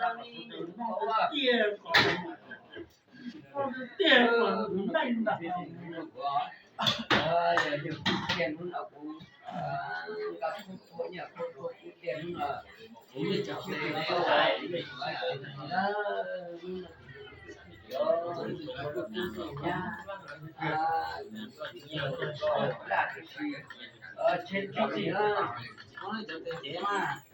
Tiag, tiag, tiag, tiag, tiag,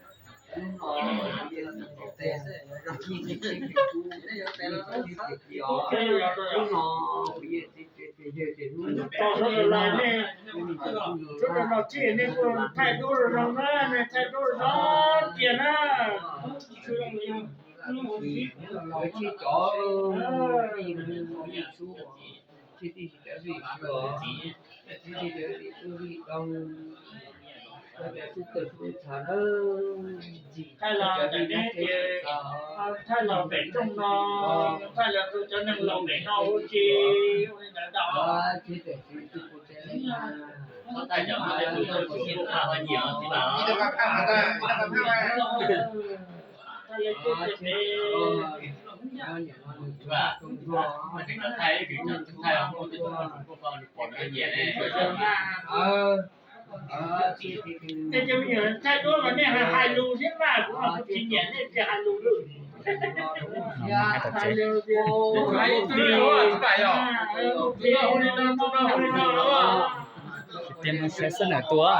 Tos sawv daws los nej, sawv daws los txij nej kuj thaij duab zoo zoo na, nej thaij duab zoo tiag na. Thaij los ntawm neb tias thaij los pem nroog no, thaij los rau cov neeg laus pem no ua ke, ua li ntawd ntag. Thaij los pem nroog no. Tej cov me nyuam thaij duab mas nej hais lus thiab mas, kuv mas kuv tsis nyiam nej tias hais lus lawm. Tias mus saib xab nam tua.